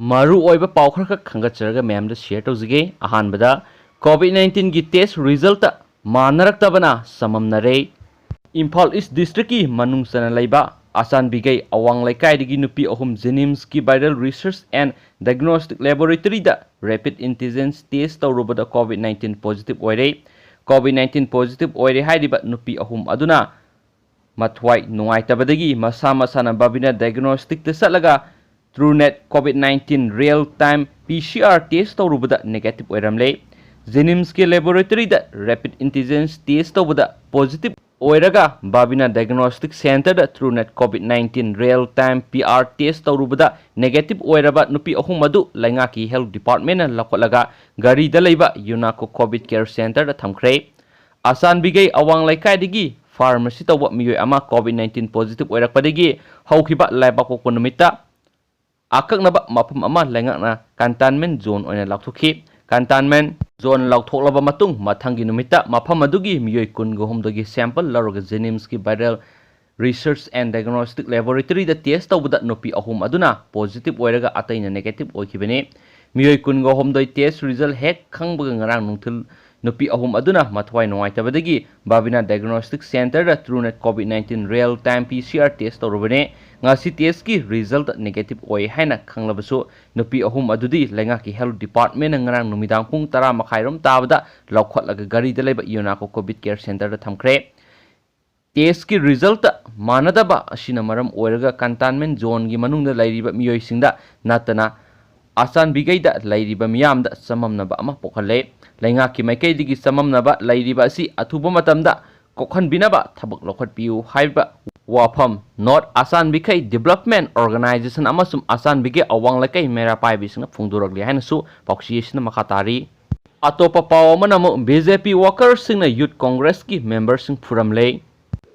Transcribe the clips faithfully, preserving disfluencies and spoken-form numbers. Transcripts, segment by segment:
ꯃꯔꯨ ꯑꯣꯏꯕ ꯄꯥꯎ ꯈꯔꯈꯛ ꯈꯟꯒꯠꯆꯔꯒ ꯃꯌꯥꯝꯗ share ꯇꯧꯖꯒꯦ꯫ ꯑꯍꯥꯟꯕꯗ, COVID nineteenꯒꯤ test resultꯇ ꯃꯥꯟꯅꯔꯛꯇꯕꯅ ꯆꯃꯝꯅꯔꯦ꯫ ꯏꯝꯐꯥꯜ East Districtꯀꯤ ꯃꯅꯨꯡ ꯆꯟꯅ ꯂꯩꯕ ꯑꯆꯥꯟꯕꯤꯒꯩ ꯑꯋꯥꯡ ꯂꯩꯀꯥꯏꯗꯒꯤ ꯅꯨꯄꯤ ꯑꯍꯨꯝ JNIMSꯀꯤ Viral Research and Diagnostic Laboratoryꯗ rapid antigen test ꯇꯧꯔꯨꯕꯗ COVID nineteen positive ꯑꯣꯏꯔꯦ꯫ COVID nineteen positive ꯑꯣꯏꯔꯦ ꯍꯥꯏꯔꯤꯕ ꯅꯨꯄꯤ ꯑꯍꯨꯝ ꯑꯗꯨꯅ ꯃꯊ꯭ꯋꯥꯏ ꯅꯨꯡꯉꯥꯏꯇꯕꯗꯒꯤ ꯃꯁꯥ ꯃꯁꯥꯅ Bhavina Diagnosticꯇ ꯆꯠꯂꯒ TrueNat COVID nineteen real time PCR test ꯇꯧꯔꯨꯕꯗ negative ꯑꯣꯏꯔꯝꯂꯦ꯫ JNIMSꯀꯤ laboratoryꯗ rapid antigen test ꯇꯧꯕꯗ positive ꯑꯣꯏꯔꯒ Bhavina Diagnostic Centreꯗ TrueNat COVID nineteen real time PR test ꯇꯧꯔꯨꯕꯗ negative ꯑꯣꯏꯔꯕ ꯅꯨꯄꯤ ꯑꯍꯨꯝ ꯑꯗꯨ ꯂꯩꯉꯥꯛꯀꯤ health departmentꯅ ꯂꯧꯈꯠꯂꯒ ꯒꯥꯔꯤꯗ ꯂꯩꯕ UNACO COVID Care Centreꯗ ꯊꯝꯈ꯭ꯔꯦ꯫ ꯑꯆꯥꯟꯕꯤꯒꯩ ꯑꯋꯥꯡ ꯂꯩꯀꯥꯏꯗꯒꯤ pharmacy ꯇꯧꯕ ꯃꯤꯑꯣꯏ ꯑꯃ COVID nineteen positive ꯑꯣꯏꯔꯛꯄꯗꯒꯤ ꯍꯧꯈꯤꯕ ꯂꯩꯕꯥꯛꯄꯣꯛꯄ ꯅꯨꯃꯤꯠꯇ ꯑꯀꯛꯅꯕ ꯃꯐꯝ ꯑꯃ ꯂꯩꯉꯥꯛꯅ containment zone ꯑꯣꯏꯅ ꯂꯥꯎꯊꯣꯛꯈꯤ꯫ Containment zone ꯂꯥꯎꯊꯣꯛꯂꯕ ꯃꯇꯨꯡ ꯃꯊꯪꯒꯤ ꯅꯨꯃꯤꯠꯇ ꯃꯐꯝ ꯑꯗꯨꯒꯤ ꯃꯤꯑꯣꯏ ꯀꯨꯟꯒ ꯍꯨꯝꯗꯣꯏꯒꯤ sample ꯂꯧꯔꯒ JNIMSꯀꯤ Viral Research and Diagnostic Laboratoryꯗ test ꯇꯧꯕꯗ ꯅꯨꯄꯤ ꯑꯍꯨꯝ ꯑꯗꯨꯅ positive ꯑꯣꯏꯔꯒ ꯑꯇꯩꯅ negative ꯑꯣꯏꯈꯤꯕꯅꯤ꯫ ꯃꯤꯑꯣꯏ ꯀꯨꯟꯒ ꯍꯨꯝꯗꯣꯏ test result ꯍꯦꯛ ꯈꯪꯕꯒ ꯉꯔꯥꯡ ꯅꯨꯡꯊꯤꯜ ꯅꯨꯄꯤ ꯑꯍꯨꯝ ꯑꯗꯨꯅ ꯃꯊ꯭ꯋꯥꯏ ꯅꯨꯡꯉꯥꯏꯇꯕꯗꯒꯤ Bhavina Diagnostic Centreꯗ TrueNat COVID nineteen real time PCR test ꯇꯧꯔꯨꯕꯅꯤ꯫ ꯉꯁꯤ testꯀꯤ result negative ꯑꯣꯏ ꯍꯥꯏꯅ ꯈꯪꯂꯕꯁꯨ, ꯅꯨꯄꯤ ꯑꯍꯨꯝ ꯑꯗꯨꯗꯤ ꯂꯩꯉꯥꯛꯀꯤ health departmentꯅ ꯉꯔꯥꯡ ꯅꯨꯃꯤꯗꯥꯡ ꯄꯨꯡ ꯇꯔꯥ ꯃꯈꯥꯏꯔꯣꯝ ꯇꯥꯕꯗ ꯂꯧꯈꯠꯂꯒ ꯒꯥꯔꯤꯗ ꯂꯩꯕ UNACO COVID Care Centreꯗ ꯊꯝꯈ꯭ꯔꯦ꯫ Testꯀꯤ resultꯇ ꯃꯥꯟꯅꯗꯕ ꯑꯁꯤꯅ ꯃꯔꯝ ꯑꯣꯏꯔꯒ containment zoneꯒꯤ ꯃꯅꯨꯡꯗ ꯂꯩꯔꯤꯕ ꯃꯤꯑꯣꯏꯁꯤꯡꯗ ꯅꯠꯇꯅ ꯑꯆꯥꯟꯕꯤꯒꯩꯗ ꯂꯩꯔꯤꯕ ꯃꯤꯌꯥꯝꯗ ꯆꯃꯝꯅꯕ ꯑꯃ ꯄꯣꯛꯍꯜꯂꯦ꯫ ꯂꯩꯉꯥꯛꯀꯤ ꯃꯥꯏꯀꯩꯗꯒꯤ ꯆꯃꯝꯅꯕ ꯂꯩꯔꯤꯕ ꯑꯁꯤ ꯑꯊꯨꯕ ꯃꯇꯝꯗ ꯀꯣꯛꯍꯟꯕꯤꯅꯕ ꯊꯕꯛ ꯂꯧꯈꯠꯄꯤꯌꯨ ꯍꯥꯏꯕ ꯋꯥꯐꯝ North ꯑꯆꯥꯟꯕꯤꯈꯩ Development Organisation ꯑꯃꯁꯨꯡ ꯑꯆꯥꯟꯕꯤꯒꯩ ꯑꯋꯥꯡ ꯂꯩꯀꯥꯏ ꯃꯩꯔꯥ ꯄꯥꯏꯕꯤꯁꯤꯡꯅ ꯐꯣꯡꯗꯣꯔꯛꯂꯤ ꯍꯥꯏꯅꯁꯨ ꯄꯥꯎꯆꯦ ꯑꯁꯤꯅ ꯃꯈꯥ ꯇꯥꯔꯤ꯫ ꯑꯇꯣꯞꯄ ꯄꯥꯎ ꯑꯃꯅ ꯑꯃꯨꯛ BJP workerꯁꯤꯡꯅ youth congressꯀꯤ memberꯁꯤꯡ ꯐꯨꯔꯝꯂꯦ꯫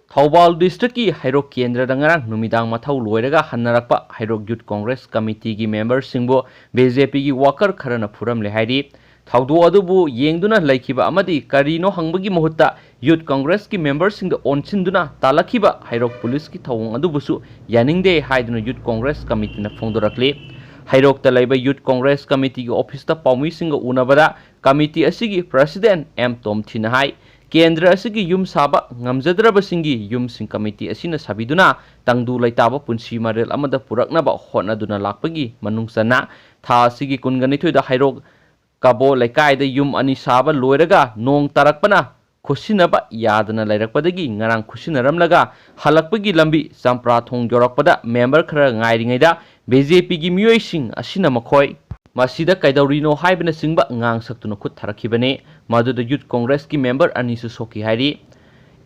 ꯊꯧꯕꯥꯜ districtꯀꯤ ꯍꯩꯔꯣꯛ ꯀꯦꯟꯗ꯭ꯔꯗ ꯉꯔꯥꯡ ꯅꯨꯃꯤꯗꯥꯡ ꯃꯊꯧ ꯂꯣꯏꯔꯒ ꯍꯟꯅꯔꯛꯄ ꯍꯩꯔꯣꯛ youth congress committeeꯒꯤ memberꯁꯤꯡꯕꯨ BJPꯒꯤ worker ꯈꯔꯅ ꯐꯨꯔꯝꯂꯦ ꯍꯥꯏꯔꯤ꯫ ꯊꯧꯗꯣꯛ ꯑꯗꯨꯕꯨ ꯌꯦꯡꯗꯨꯅ ꯂꯩꯈꯤꯕ ꯑꯃꯗꯤ ꯀꯔꯤꯅꯣ ꯍꯪꯕꯒꯤ ꯃꯍꯨꯠꯇ youth congressꯀꯤ memberꯁꯤꯡꯗ ꯑꯣꯟꯁꯤꯟꯗꯨꯅ ꯇꯥꯜꯂꯛꯈꯤꯕ ꯍꯩꯔꯣꯛ policeꯀꯤ ꯊꯧꯑꯣꯡ ꯑꯗꯨꯕꯨꯁꯨ ꯌꯥꯅꯤꯡꯗꯦ ꯍꯥꯏꯗꯨꯅ youth congress committeeꯅ ꯐꯣꯡꯗꯣꯔꯛꯂꯤ꯫ ꯍꯩꯔꯣꯛꯇ ꯂꯩꯕ ꯌꯨꯠ ꯀꯣꯡꯒ꯭ꯔꯦꯁ ꯀꯃꯤꯇꯤꯒꯤ ꯑꯣꯐꯤꯁꯇ ꯄꯥꯎꯃꯤꯁꯤꯡꯒ ꯎꯅꯕꯗ ꯀꯃꯤꯇꯤ ꯑꯁꯤꯒꯤ ꯄ꯭ꯔꯁꯤꯗꯦꯟ ꯑꯦꯝ ꯇꯣꯝꯊꯤꯅ ꯍꯥꯏ, ꯀꯦꯟꯗ꯭ꯔ ꯑꯁꯤꯒꯤ ꯌꯨꯝ ꯁꯥꯕ ꯉꯝꯖꯗ꯭ꯔꯕꯁꯤꯡꯒꯤ ꯌꯨꯝꯁꯤꯡ ꯀꯃꯤꯇꯤ ꯑꯁꯤꯅ ꯁꯥꯕꯤꯗꯨꯅ ꯇꯪꯗꯨ ꯂꯩꯇꯥꯕ ꯄꯨꯟꯁꯤ ꯃꯔꯦꯜ ꯑꯃꯗ ꯄꯨꯔꯛꯅꯕ ꯍꯣꯠꯅꯗꯨꯅ ꯂꯥꯛꯄꯒꯤ ꯃꯅꯨꯡ ꯆꯟꯅ ꯊꯥ ꯑꯁꯤꯒꯤ ꯀꯨꯟꯒ ꯅꯤꯊꯣꯏꯗ ꯍꯩꯔꯣꯛ ꯀꯕꯣ ꯂꯩꯀꯥꯏꯗ ꯌꯨꯝ ꯑꯅꯤ ꯁꯥꯕ ꯂꯣꯏꯔꯒ ꯅꯣꯡ ꯇꯥꯔꯛꯄꯅ ꯈꯨꯠꯁꯤꯟꯅꯕ ꯌꯥꯗꯅ ꯂꯩꯔꯛꯄꯗꯒꯤ ꯉꯔꯥꯡ ꯈꯨꯠꯁꯤꯟꯅꯔꯝꯂꯒ ꯍꯜꯂꯛꯄꯒꯤ ꯂꯝꯕꯤ ꯆꯝꯄ꯭ꯔꯥ ꯊꯣꯡ ꯌꯧꯔꯛꯄꯗ ꯃꯦꯝꯕꯔ ꯈꯔ ꯉꯥꯏꯔꯤꯉꯩꯗ ꯕꯤ ꯖꯦ ꯄꯤꯒꯤ ꯃꯤꯑꯣꯏꯁꯤꯡ ꯑꯁꯤꯅ ꯃꯈꯣꯏ ꯃꯁꯤꯗ ꯀꯩꯗꯧꯔꯤꯅꯣ ꯍꯥꯏꯕꯅꯆꯤꯡꯕ ꯉꯥꯡ ꯁꯛꯇꯨꯅ ꯈꯨꯠ ꯊꯥꯔꯛꯈꯤꯕꯅꯤ꯫ ꯃꯗꯨꯗ ꯌꯨꯠ ꯀꯣꯡꯒ꯭ꯔꯦꯁꯀꯤ ꯃꯦꯝꯕꯔ ꯑꯅꯤꯁꯨ ꯁꯣꯛꯈꯤ ꯍꯥꯏꯔꯤ꯫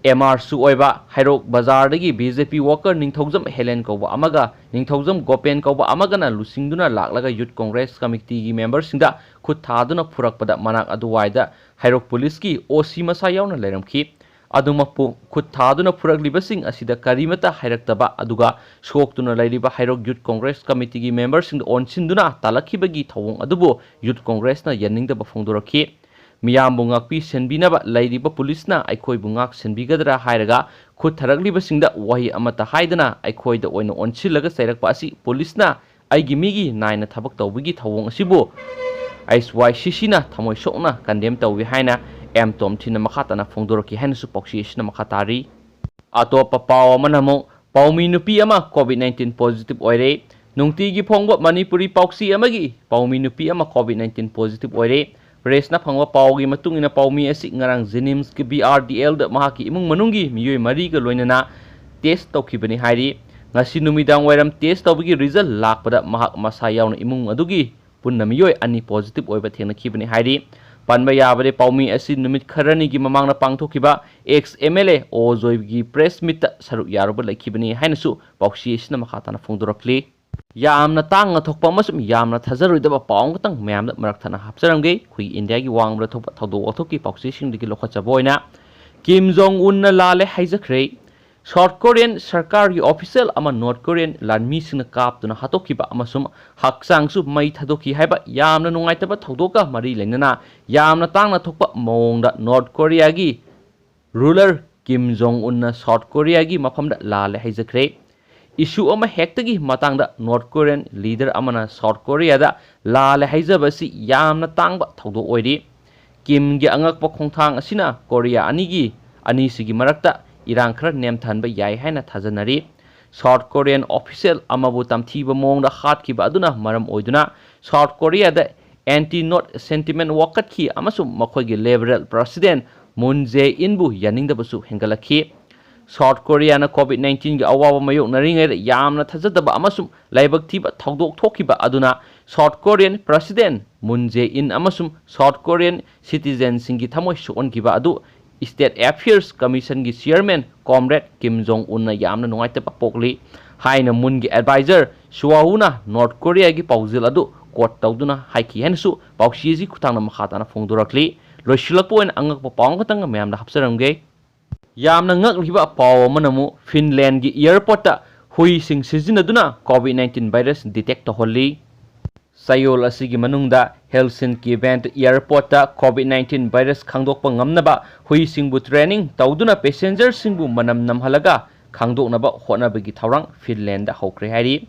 ꯑꯦꯝ ꯑꯥꯔꯁꯨ ꯑꯣꯏꯕ ꯍꯩꯔꯣꯛ ꯕꯖꯥꯔꯗꯒꯤ ꯕꯤ ꯖꯦ ꯄꯤ ꯋꯥꯀꯔ ꯅꯤꯡꯊꯧꯖꯝ ꯍꯦꯂꯦꯟ ꯀꯧꯕ ꯑꯃꯒ ꯅꯤꯡꯊꯧꯖꯝ ꯒꯣꯄꯦꯟ ꯀꯧꯕ ꯑꯃꯒꯅ ꯂꯨꯆꯤꯡꯗꯨꯅ ꯂꯥꯛꯂꯒ ꯌꯨꯠ ꯀꯣꯡꯒ꯭ꯔꯦꯁ ꯀꯃꯤꯇꯤꯒꯤ ꯃꯦꯝꯕꯔꯁꯤꯡꯗ ꯈꯨꯠ ꯊꯥꯗꯨꯅ ꯐꯨꯔꯛꯄꯗ ꯃꯅꯥꯛ ꯑꯗꯨꯋꯥꯏꯗ ꯍꯩꯔꯣꯛ ꯄꯨꯂꯤꯁꯀꯤ ꯑꯣ ꯁꯤ ꯃꯁꯥ ꯌꯥꯎꯅ ꯂꯩꯔꯝꯈꯤ꯫ ꯑꯗꯨꯃꯛꯄꯨ ꯈꯨꯠ ꯊꯥꯗꯨꯅ ꯐꯨꯔꯛꯂꯤꯕꯁꯤꯡ ꯑꯁꯤꯗ ꯀꯔꯤꯃꯠꯇ ꯍꯥꯏꯔꯛꯇꯕ ꯑꯗꯨꯒ ꯁꯣꯛꯇꯨꯅ ꯂꯩꯔꯤꯕ ꯍꯩꯔꯣꯛ ꯌꯨꯠ ꯀꯣꯡꯒ꯭ꯔꯦꯁ ꯀꯃꯤꯇꯤꯒꯤ ꯃꯦꯝꯕꯔꯁꯤꯡꯗ ꯑꯣꯟꯁꯤꯟꯗꯨꯅ ꯇꯥꯜꯂꯛꯈꯤꯕꯒꯤ ꯊꯧꯑꯣꯡ ꯑꯗꯨꯕꯨ ꯌꯨꯠ ꯀꯣꯡꯒ꯭ꯔꯦꯁꯅ ꯌꯥꯅꯤꯡꯗꯕ ꯐꯣꯡꯗꯣꯔꯛꯈꯤ꯫ ꯃꯤꯌꯥꯝꯕꯨ ꯉꯥꯛꯄꯤ ꯁꯦꯟꯕꯤꯅꯕ ꯂꯩꯔꯤꯕ ꯄꯨꯂꯤꯁꯅ ꯑꯩꯈꯣꯏꯕꯨ ꯉꯥꯛ ꯁꯦꯟꯕꯤꯒꯗ꯭ꯔꯥ ꯍꯥꯏꯔꯒ ꯈꯨꯠ ꯊꯥꯔꯛꯂꯤꯕꯁꯤꯡꯗ ꯋꯥꯍꯩ ꯑꯃꯠꯇ ꯍꯥꯏꯗꯅ ꯑꯩꯈꯣꯏꯗ ꯑꯣꯏꯅ ꯑꯣꯟꯁꯤꯜꯂꯒ ꯆꯩꯔꯛꯄ ꯑꯁꯤ ꯄꯨꯂꯤꯁꯅ ꯑꯩꯒꯤ ꯃꯤꯒꯤ ꯅꯥꯏꯅ ꯊꯕꯛ ꯇꯧꯕꯒꯤ ꯊꯧꯑꯣꯡ ꯑꯁꯤꯕꯨ ꯑꯩꯆ ꯋꯥꯏ ꯁꯤ ꯁꯤꯅ ꯊꯃꯣꯏ ꯁꯣꯛꯅ ꯀꯟꯗꯦꯝ ꯇꯧꯏ ꯍꯥꯏꯅ ꯑꯦꯝ ꯇꯣꯝꯊꯤꯟꯅ ꯃꯈꯥ ꯇꯥꯅ ꯐꯣꯡꯗꯣꯔꯛꯈꯤ ꯍꯥꯏꯅꯁꯨ ꯄꯥꯎꯆꯦ ꯑꯁꯤꯅ ꯃꯈꯥ ꯇꯥꯔꯤ꯫ ꯑꯇꯣꯞꯄ ꯄꯥꯎ ꯑꯃꯅ ꯑꯃꯨꯛ ꯄꯥꯎꯃꯤ ꯅꯨꯄꯤ ꯑꯃ ꯀꯣꯚꯤꯗ ꯅꯥꯏꯟꯇꯤꯟ ꯄꯣꯖꯤꯇꯤꯚ ꯑꯣꯏꯔꯦ꯫ ꯅꯨꯡꯇꯤꯒꯤ ꯐꯣꯡꯕ ꯃꯅꯤꯄꯨꯔꯤ ꯄꯥꯎꯆꯦ ꯑꯃꯒꯤ ꯄꯥꯎꯃꯤ ꯅꯨꯄꯤ ꯑꯃ ꯀꯣꯚꯤꯗ ꯅꯥꯏꯟꯇꯤꯟ ꯄꯣꯖꯤꯇꯤꯚ ꯑꯣꯏꯔꯦ꯫ ꯄ꯭ꯔꯦꯁꯅ ꯐꯪꯕ ꯄꯥꯎꯒꯤ ꯃꯇꯨꯡ ꯏꯟꯅ ꯄꯥꯎꯃꯤ ꯑꯁꯤ ꯉꯔꯥꯡ ꯖꯦꯅꯤꯝꯁꯀꯤ ꯕꯤ ꯑꯥꯔ ꯗꯤ ꯑꯦꯜꯗ ꯃꯍꯥꯛꯀꯤ ꯏꯃꯨꯡ ꯃꯅꯨꯡꯒꯤ ꯃꯤꯑꯣꯏ ꯃꯔꯤꯒ ꯂꯣꯏꯅꯅ ꯇꯦꯁ ꯇꯧꯈꯤꯕꯅꯤ ꯍꯥꯏꯔꯤ꯫ ꯉꯁꯤ ꯅꯨꯃꯤꯗꯥꯡ ꯋꯥꯏꯔꯝ ꯇꯦꯁ ꯇꯧꯕꯒꯤ ꯔꯤꯖꯜ ꯂꯥꯛꯄꯗ ꯃꯍꯥꯛ ꯃꯁꯥ ꯌꯥꯎꯅ ꯏꯃꯨꯡ ꯑꯗꯨꯒꯤ ꯄꯨꯟꯅ ꯃꯤꯑꯣꯏ ꯑꯅꯤ ꯄꯣꯖꯤꯇꯤꯚ ꯑꯣꯏꯕ ꯊꯦꯡꯅꯈꯤꯕꯅꯤ ꯍꯥꯏꯔꯤ꯫ ꯄꯟꯕ ꯌꯥꯕꯗꯤ ꯄꯥꯎꯃꯤ ꯑꯁꯤ ꯅꯨꯃꯤꯠ ꯈꯔꯅꯤꯒꯤ ꯃꯃꯥꯡꯗ ꯄꯥꯡꯊꯣꯛꯈꯤꯕ ꯑꯦꯛꯁ ꯑꯦꯝ ꯑꯦꯜ ꯑꯦ ꯑꯣ ꯖꯣꯏꯒꯤ ꯄ꯭ꯔꯦꯁ ꯃꯤꯠꯇ ꯁꯔꯨꯛ ꯌꯥꯔꯨꯕ ꯂꯩꯈꯤꯕꯅꯤ ꯍꯥꯏꯅꯁꯨ ꯄꯥꯎꯆꯦ ꯑꯁꯤꯅ ꯃꯈꯥ ꯇꯥꯅ ꯐꯣꯡꯗꯣꯔꯛꯂꯤ꯫ ꯌꯥꯝꯅ ꯇꯥꯡꯅ ꯊꯣꯛꯄ ꯑꯃꯁꯨꯡ ꯌꯥꯝꯅ ꯊꯥꯖꯔꯣꯏꯗꯕ ꯄꯥꯎ ꯑꯃꯈꯛꯇꯪ ꯃꯌꯥꯝꯗ ꯃꯔꯛ ꯊꯠꯅ ꯍꯥꯞꯆꯔꯝꯒꯦ꯫ ꯑꯩꯈꯣꯏꯒꯤ ꯏꯟꯗꯤꯌꯥꯒꯤ ꯋꯥꯡꯃꯗ ꯊꯣꯛꯄ ꯊꯧꯗꯣꯛ ꯋꯥꯊꯣꯛꯀꯤ ꯄꯥꯎꯆꯦꯁꯤꯡꯗꯒꯤ ꯂꯧꯈꯠꯆꯕ ꯑꯣꯏꯅ ꯀꯤꯝ ꯖꯣꯡ ꯎꯟꯅ ꯂꯥꯜꯂꯦ ꯍꯥꯏꯖꯈ꯭ꯔꯦ꯫ ꯁꯥꯎꯠ ꯀꯣꯔꯤꯌꯟ ꯁꯔꯀꯥꯔꯒꯤ ꯑꯣꯐꯤꯁꯤꯌꯦꯜ ꯑꯃ ꯅꯣꯔꯠ ꯀꯣꯔꯤꯌꯟ ꯂꯥꯟꯃꯤꯁꯤꯡꯅ ꯀꯥꯞꯇꯨꯅ ꯍꯥꯠꯇꯣꯛꯈꯤꯕ ꯑꯃꯁꯨꯡ ꯍꯛꯆꯥꯡꯁꯨ ꯃꯩ ꯊꯥꯗꯣꯛꯈꯤ ꯍꯥꯏꯕ ꯌꯥꯝꯅ ꯅꯨꯡꯉꯥꯏꯇꯕ ꯊꯧꯗꯣꯛꯀ ꯃꯔꯤ ꯂꯩꯅꯅ ꯌꯥꯝꯅ ꯇꯥꯡꯅ ꯊꯣꯛꯄ ꯃꯑꯣꯡꯗ ꯅꯣꯔꯠ ꯀꯣꯔꯤꯌꯥꯒꯤ ꯔꯨꯂꯔ ꯀꯤꯝ ꯖꯣꯡ ꯎꯟꯅ ꯁꯥꯎꯠ ꯀꯣꯔꯤꯌꯥꯒꯤ ꯃꯐꯝꯗ ꯂꯥꯜꯂꯦ ꯍꯥꯏꯖꯈ꯭ꯔꯦ꯫ issue ꯑꯃ ꯍꯦꯛꯇꯒꯤ ꯃꯇꯥꯡꯗ North Korean leader ꯑꯃꯅ South Korea ꯗ ꯂꯥꯜꯂꯦ ꯍꯥꯏꯖꯕ ꯑꯁꯤ ꯌꯥꯝꯅ ꯇꯥꯡꯕ ꯊꯧꯗꯣꯛ ꯑꯣꯏꯔꯤ꯫ ꯀꯤꯝꯒꯤ ꯑꯉꯛꯄ ꯈꯣꯡꯊꯥꯡ ꯑꯁꯤꯅ ꯀꯣꯔꯤꯌꯥ ꯑꯅꯤꯒꯤ, ꯑꯅꯤꯁꯤꯒꯤ ꯃꯔꯛꯇ ꯏꯔꯥꯡ ꯈꯔ ꯅꯦꯝꯊꯍꯟꯕ ꯌꯥꯏ ꯍꯥꯏꯅ ꯊꯥꯖꯅꯔꯤ꯫ South Korean official ꯑꯃꯕꯨ ꯇꯝꯊꯤꯕ ꯃꯑꯣꯡꯗ ꯍꯥꯠꯈꯤꯕ ꯑꯗꯨꯅ ꯃꯔꯝ ꯑꯣꯏꯗꯨꯅ South Korea ꯗ anti North sentiment ꯋꯥꯀꯠꯈꯤ ꯑꯃꯁꯨꯡ ꯃꯈꯣꯏꯒꯤ liberal president Moon Jae-in ꯕꯨ ꯌꯥꯅꯤꯡꯗꯕꯁꯨ ꯍꯦꯟꯒꯠꯂꯛꯈꯤ꯫ South Korea ꯅ COVID nineteen ꯒꯤ ꯑꯋꯥꯕ ꯃꯥꯌꯣꯛꯅꯔꯤꯉꯩꯗ ꯌꯥꯝꯅ ꯊꯥꯖꯗꯕ ꯑꯃꯁꯨꯡ ꯂꯥꯏꯕꯛ ꯊꯤꯕ ꯊꯧꯗꯣꯛ ꯊꯣꯛꯈꯤꯕ ꯑꯗꯨꯅ South Korean president Moon Jae-in ꯑꯃꯁꯨꯡ South Korean citizen ꯁꯤꯡꯒꯤ ꯊꯃꯣꯏ ꯁꯣꯛꯍꯟꯈꯤꯕ ꯑꯗꯨ State Affairs Commission ꯒꯤ chairman Comrade Kim Jong Un ꯅ ꯌꯥꯝꯅ ꯅꯨꯡꯉꯥꯏꯇꯕ ꯄꯣꯛꯂꯤ ꯍꯥꯏꯅ Moon ꯒꯤ advisor Suh Woo ꯅ North Korea ꯒꯤ ꯄꯥꯎꯖꯦꯜ ꯑꯗꯨ quote ꯇꯧꯗꯨꯅ ꯍꯥꯏꯈꯤ ꯍꯥꯏꯅꯁꯨ ꯄꯥꯎꯆꯦ ꯑꯁꯤ ꯈꯨꯠꯊꯥꯡꯗ ꯃꯈꯥ ꯇꯥꯅ ꯐꯣꯡꯗꯣꯔꯛꯂꯤ꯫ ꯂꯣꯏꯁꯤꯜꯂꯛꯄ ꯑꯣꯏꯅ ꯑꯉꯛꯄ ꯄꯥꯎ ꯑꯃꯈꯛꯇꯪꯒ ꯃꯌꯥꯝꯗ ꯍꯥꯞꯆꯔꯝꯒꯦ꯫ ꯌꯥꯝꯅ ꯉꯛꯂꯤꯕ ꯄꯥꯎ ꯑꯃꯅ ꯑꯃꯨꯛ Finland ꯒꯤ airport ꯇ ꯍꯨꯏꯁꯤꯡ ꯁꯤꯖꯤꯟꯅꯗꯨꯅ COVID nineteen virus detect ꯇꯧꯍꯜꯂꯤ꯫ ꯆꯌꯣꯜ ꯑꯁꯤꯒꯤ ꯃꯅꯨꯡꯗ Helsinki Vantaa airport ꯇ COVID nineteen virus ꯈꯪꯗꯣꯛꯄ ꯉꯝꯅꯕ ꯍꯨꯏꯁꯤꯡꯕꯨ training ꯇꯧꯗꯨꯅ passenger ꯁꯤꯡꯕꯨ ꯃꯅꯝ ꯅꯝꯍꯜꯂꯒ ꯈꯪꯗꯣꯛꯅꯕ ꯍꯣꯠꯅꯕꯒꯤ ꯊꯧꯔꯥꯡ Finland ꯗ ꯍꯧꯈ꯭ꯔꯦ ꯍꯥꯏꯔꯤ꯫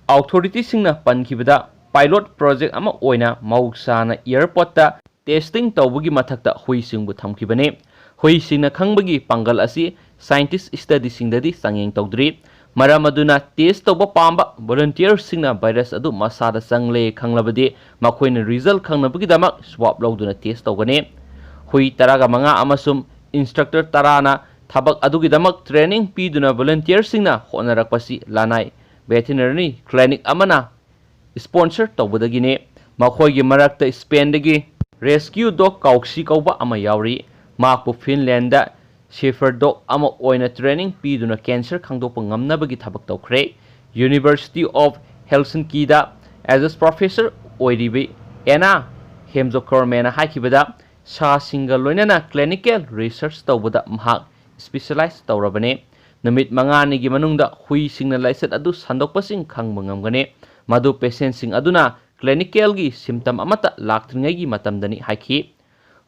Authority ꯁꯤꯡꯅ ꯄꯟꯈꯤꯕꯗ, pilot project ꯑꯃ ꯑꯣꯏꯅ ꯃꯍꯧꯁꯥꯅ airport ꯇ testing ꯇꯧꯕꯒꯤ ꯃꯊꯛꯇ ꯍꯨꯏꯁꯤꯡꯕꯨ ꯊꯝꯈꯤꯕꯅꯤ꯫ ꯍꯨꯏꯁꯤꯡꯅ ꯈꯪꯕꯒꯤ ꯄꯥꯡꯒꯜ ꯑꯁꯤ scientist study ꯁꯤꯡꯗꯗꯤ ꯆꯥꯡꯌꯦꯡ ꯇꯧꯗ꯭ꯔꯤ꯫ ꯃꯔꯝ ꯑꯗꯨꯅ test ꯇꯧꯕ ꯄꯥꯝꯕ volunteer ꯁꯤꯡꯅ virus ꯑꯗꯨ ꯃꯁꯥꯗ ꯆꯪꯂꯦ ꯈꯪꯂꯕꯗꯤ ꯃꯈꯣꯏꯅ result ꯈꯪꯅꯕꯒꯤꯗꯃꯛ swab ꯂꯧꯗꯨꯅ test ꯇꯧꯒꯅꯤ꯫ ꯍꯨꯏ ꯇꯔꯥꯒ ꯃꯉꯥ ꯑꯃꯁꯨꯡ instructor ꯇꯔꯥꯅ ꯊꯕꯛ ꯑꯗꯨꯒꯤꯗꯃꯛ training ꯄꯤꯗꯨꯅ volunteer ꯁꯤꯡꯅ ꯍꯣꯠꯅꯔꯛꯄꯁꯤ ꯂꯅꯥꯏ veterinary clinic ꯑꯃꯅ sponsor ꯇꯧꯕꯗꯒꯤꯅꯤ꯫ ꯃꯈꯣꯏꯒꯤ ꯃꯔꯛꯇ Spain ꯗꯒꯤ rescue dog Kauxi ꯀꯧꯕ ꯑꯃ ꯌꯥꯎꯔꯤ꯫ ꯃꯍꯥꯛꯄꯨ Finland ꯗ shepherd dog ꯑꯃ ꯑꯣꯏꯅ training ꯄꯤꯗꯨꯅ cancer ꯈꯪꯗꯣꯛꯄ ꯉꯝꯅꯕꯒꯤ ꯊꯕꯛ ꯇꯧꯈ꯭ꯔꯦ꯫ University of Helsinki the adjunct professor ꯑꯣꯏꯔꯤꯕ Anna Hemjokormena ꯍꯥꯏꯈꯤꯕꯗ, ꯁꯥꯁꯤꯡꯒ ꯂꯣꯏꯅꯅ clinical research ꯇꯧꯕꯗ ꯃꯍꯥꯛ specialize ꯇꯧꯔꯕꯅꯤ꯫ ꯅꯨꯃꯤꯠ ꯃꯉꯥꯅꯤꯒꯤ ꯃꯅꯨꯡꯗ ꯍꯨꯏꯁꯤꯡꯅ ꯂꯥꯏꯆꯠ ꯑꯗꯨ ꯁꯟꯗꯣꯛꯄꯁꯤꯡ ꯈꯪꯕ ꯉꯝꯒꯅꯤ꯫ ꯃꯗꯨ patient ꯁꯤꯡ ꯑꯗꯨꯅ clinical ꯒꯤ symptom ꯑꯃꯠꯇ ꯂꯥꯛꯇ꯭ꯔꯤꯉꯩꯒꯤ ꯃꯇꯝꯗꯅꯤ ꯍꯥꯏꯈꯤ꯫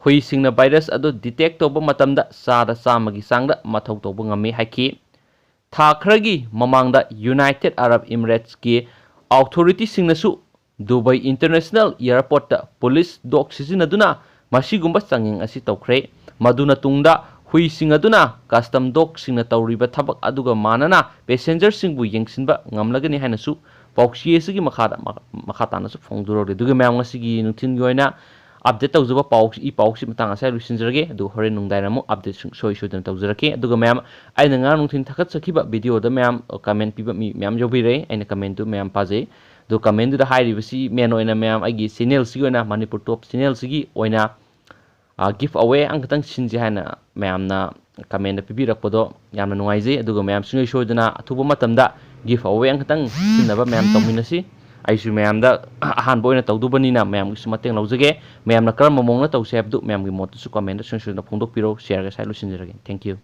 ꯍꯨꯏꯁꯤꯡꯅ virus ꯑꯗꯨ detect ꯇꯧꯕ ꯃꯇꯝꯗ ꯆꯥꯗ ꯆꯥꯝꯃꯒꯤ ꯆꯥꯡꯗ ꯃꯊꯧ ꯇꯧꯕ ꯉꯝꯃꯤ ꯍꯥꯏꯈꯤ꯫ ꯊꯥ ꯈꯔꯒꯤ ꯃꯃꯥꯡꯗ United Arab Emirates ꯀꯤ authority ꯁꯤꯡꯅꯁꯨ ꯗꯨꯕꯥꯏ International Airport ꯇ police dog ꯁꯤꯖꯤꯟꯅꯗꯨꯅ ꯃꯁꯤꯒꯨꯝꯕ ꯆꯥꯡꯌꯦꯡ ꯑꯁꯤ ꯇꯧꯈ꯭ꯔꯦ꯫ ꯃꯗꯨꯅ ꯇꯨꯡꯗ ꯍꯨꯏꯁꯤꯡ ꯑꯗꯨꯅ custom dog ꯁꯤꯡꯅ ꯇꯧꯔꯤꯕ ꯊꯕꯛ ꯑꯗꯨꯒ ꯃꯥꯟꯅꯅ passenger ꯁꯤꯡꯕꯨ ꯌꯦꯡꯁꯤꯟꯕ ꯉꯝꯂꯒꯅꯤ ꯍꯥꯏꯅꯁꯨ ꯄꯥꯎꯆꯦ ꯑꯁꯤꯒꯤ ꯃꯈꯥꯗ, ꯃꯈꯥ ꯇꯥꯅꯁꯨ ꯐꯣꯡꯗꯣꯔꯛꯂꯤ꯫ ꯑꯗꯨꯒ ꯃꯌꯥꯝ, ꯉꯁꯤꯒꯤ ꯅꯨꯡꯊꯤꯜꯒꯤ ꯑꯣꯏꯅ update ꯇꯧꯖꯕ ꯄꯥꯎ, ꯏ ꯄꯥꯎꯁꯤ ꯃꯇꯥꯡ ꯑꯁꯤꯗ ꯂꯣꯏꯁꯤꯟꯖꯔꯒꯦ꯫ ꯑꯗꯨꯒ ꯍꯣꯔꯦꯟ ꯅꯨꯡꯗꯥꯡ ꯑꯃꯨꯛ update ꯁꯨꯡ-, ꯁꯣꯏ ꯁꯣꯏꯗꯅ ꯇꯧꯖꯔꯛꯀꯦ꯫ ꯑꯗꯨꯒ ꯃꯌꯥꯝ, ꯑꯩꯅ ꯉꯔꯥꯡ ꯅꯨꯡꯊꯤꯜ ꯊꯥꯒꯠꯆꯈꯤꯕ video ꯗ ꯃꯌꯥꯝ comment ꯄꯤꯕ ꯃꯤ ꯃꯌꯥꯝ ꯌꯥꯎꯕꯤꯔꯦ꯫ ꯑꯩꯅ comment ꯇꯨ ꯃꯌꯥꯝ ꯄꯥꯖꯩ꯫ ꯑꯗꯨ comment ꯇꯨꯗ ꯍꯥꯏꯔꯤꯕꯁꯤ main ꯑꯣꯏꯅ ꯃꯌꯥꯝ ꯑꯩꯒꯤ channel ꯁꯤꯒꯤ ꯑꯣꯏꯅ, ꯃꯅꯤꯄꯨꯔ Top channel ꯁꯤꯒꯤ ꯑꯣꯏꯅ, ꯑ, give away ꯑꯃꯈꯛꯇꯪ ꯁꯤꯟꯁꯤ ꯍꯥꯏꯅ ꯃꯌꯥꯝꯅ comment ꯇ ꯄꯤꯕꯤꯔꯛꯄꯗꯣ ꯌꯥꯝꯅ ꯅꯨꯡꯉꯥꯏꯖꯩ꯫ ꯑꯗꯨꯒ ꯃꯌꯥꯝ ꯁꯨꯡꯁꯣꯏ ꯁꯣꯏꯗꯅ ꯑꯊꯨꯕ ꯃꯇꯝꯗ give away ꯑꯃꯈꯛꯇꯪ ꯁꯤꯟꯅꯕ ꯃꯌꯥꯝ ꯇꯧꯃꯤꯟꯅꯁꯤ꯫ ꯑꯩꯁꯨ ꯃꯌꯥꯝꯗ ꯑꯍꯥꯟꯕ ꯑꯣꯏꯅ ꯇꯧꯗꯧꯕꯅꯤꯅ ꯃꯌꯥꯝꯒꯤꯁꯨ ꯃꯇꯦꯡ ꯂꯧꯖꯒꯦ꯫ ꯃꯌꯥꯝꯅ ꯀꯔꯝꯕ ꯃꯑꯣꯡꯗ ꯇꯧꯁꯤ ꯍꯥꯏꯕꯗꯨ ꯃꯌꯥꯝꯒꯤ ꯃꯣꯠꯇꯁꯨ comment ꯇ ꯁꯨꯡꯁꯣꯏ ꯁꯣꯏꯗꯅ ꯐꯣꯡꯗꯣꯛꯄꯤꯔꯣ꯫ Share ꯒ ꯁ꯭ꯋꯥꯏ ꯂꯣꯏꯁꯤꯟꯖꯔꯒꯦ꯫ Thank you꯫